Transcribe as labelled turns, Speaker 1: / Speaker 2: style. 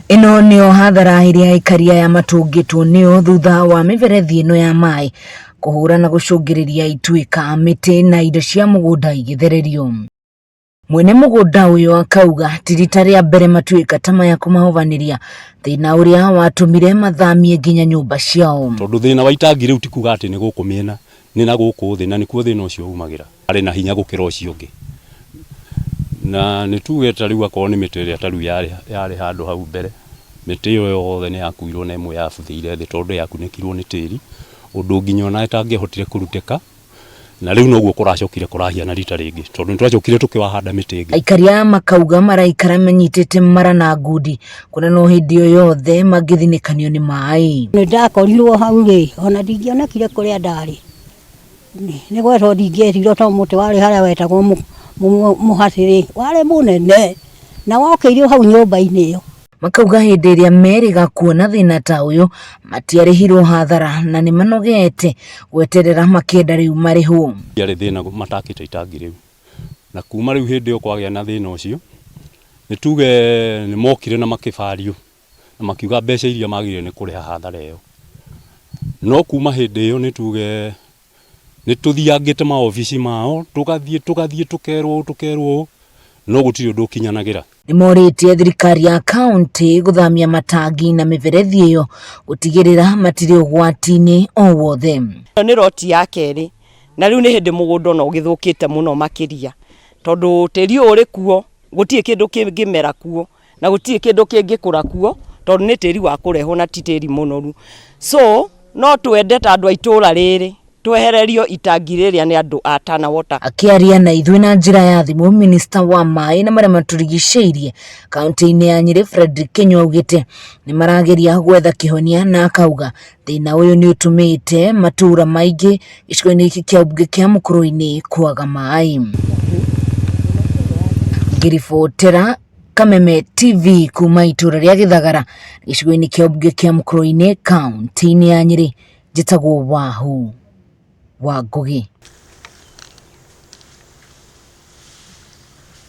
Speaker 1: Ĩno nĩyo hathara ĩrĩa aikari aya matũngĩtwo nĩyo thutha wa mĩberethi ĩno ya maĩ kũhũra na gũcũngĩrĩria ituĩka, mĩtĩ na indo cia mũgũnda igĩthererio. Mwene mũgũnda ũyũ akauga ti rita rĩa mbere matuĩka ta maya kũmahobanĩria, thĩna ũrĩa watũmire mathamie nginya nyũmba ciao.
Speaker 2: Tondũ thĩna wa itangi rĩu ti kuga atĩ nĩ gũkũ mĩena, nĩ na gũkũ thĩ na nĩkuo thĩna ũcio umagĩra. Arĩ na hinya gũkĩra ũcio ũngĩ. Na nĩ tuge ta rĩu akorwo nĩ mĩtĩ ĩrĩa ta rĩu yarĩ handũ hau mbere, mĩtĩ ĩyo yothe nĩ yakuirwo na ĩmwe yabuthĩire thĩ tondũ yakunĩkirwo nĩ tĩri, ũndũ nginya ona ĩtangĩahotire kũrutĩka. Na rĩu noguo kũracokire kũrahiana rita rĩngĩ tondũ nĩ twacokire tũkĩwahanda mĩtĩ ĩngĩ.
Speaker 1: Aikari aya makauga maraikara manyitĩte mara na ngundi kuona no hĩndĩ o yothe mangĩthinĩkanio nĩ maĩ.
Speaker 3: Nĩ ndakorirwo hau rĩ, ona ndingĩonekire kũrĩa ndarĩ. Nĩ gwetwo ndingĩetirwo tondũ mũtĩ warĩ harĩa wetagwo mũhacĩ rĩ, warĩ mũnene na wokĩirio hau nyũmba-inĩ ĩyo.
Speaker 1: Makauga hĩndĩ ĩrĩa merĩga kuona thĩna ta ũyũ matiarĩhirwo hathara na nĩ manogete gweterera makĩenda rĩu marĩhwo.
Speaker 2: Ndiarĩ thĩna matakĩte itangi rĩu na kuma rĩu hĩndĩ ĩyo kwagĩa na thĩna ũcio nĩ tuge nĩ mokire na makĩbario na makiuga mbeca iria magĩrĩire nĩ kũrĩha hathara ĩyo. No kuma hĩndĩ ĩyo nĩ tuge nĩ tũthiangĩte maobici mao tũgathiĩ tũgathiĩ tũkerwo ũũ tũkerwo ũũ no gũtirĩ ũndũ ũkinyanagĩra.
Speaker 1: Nĩ morĩtie thirikari ya kaunti gũthamia matangi na mĩberethi ĩyo gũtigĩrĩra matirĩ ũgwati-inĩ o wothe.
Speaker 4: Ĩno nĩ roti ya kerĩ na rĩu nĩ hĩndĩ mũgũnda ona ũgĩthũkĩte mũno makĩria tondũ tĩri ũyũ ũrĩ kuo gũtirĩ kĩndũ kĩngĩmera kuo na gũtirĩ kĩndũ kĩngĩkũra kuo tondũ nĩ tĩri wa kũrehwo na ti tĩri mũnoru. So no twende ta andũ a itũra rĩrĩ twehererio itangi rĩrĩa nĩ andũ a Tana Water.
Speaker 1: Akĩaria na ithuĩ na njĩra ya thimũ, minista wa maĩ na marĩa matũrigicĩirie kaunti-inĩ ya Nyĩrĩ Fredrick Kinyua augĩte nĩ marageria gwetha kĩhonia na akauga thĩna ũyũ nĩ ũtũmĩte matũra maingĩ gĩcigo-inĩ gĩkĩ kĩa mbunge kĩa Mũkũrũ-inĩ kwaga maĩ. Ngĩribotera Kameme TV kuma itũra rĩa Gĩthagara gĩcigo-inĩ kĩa mbunge kĩa Mũkũrũ-inĩ kaunti-inĩ ya Nyĩrĩ, njĩtagwo Wahu wa Ngũgĩ.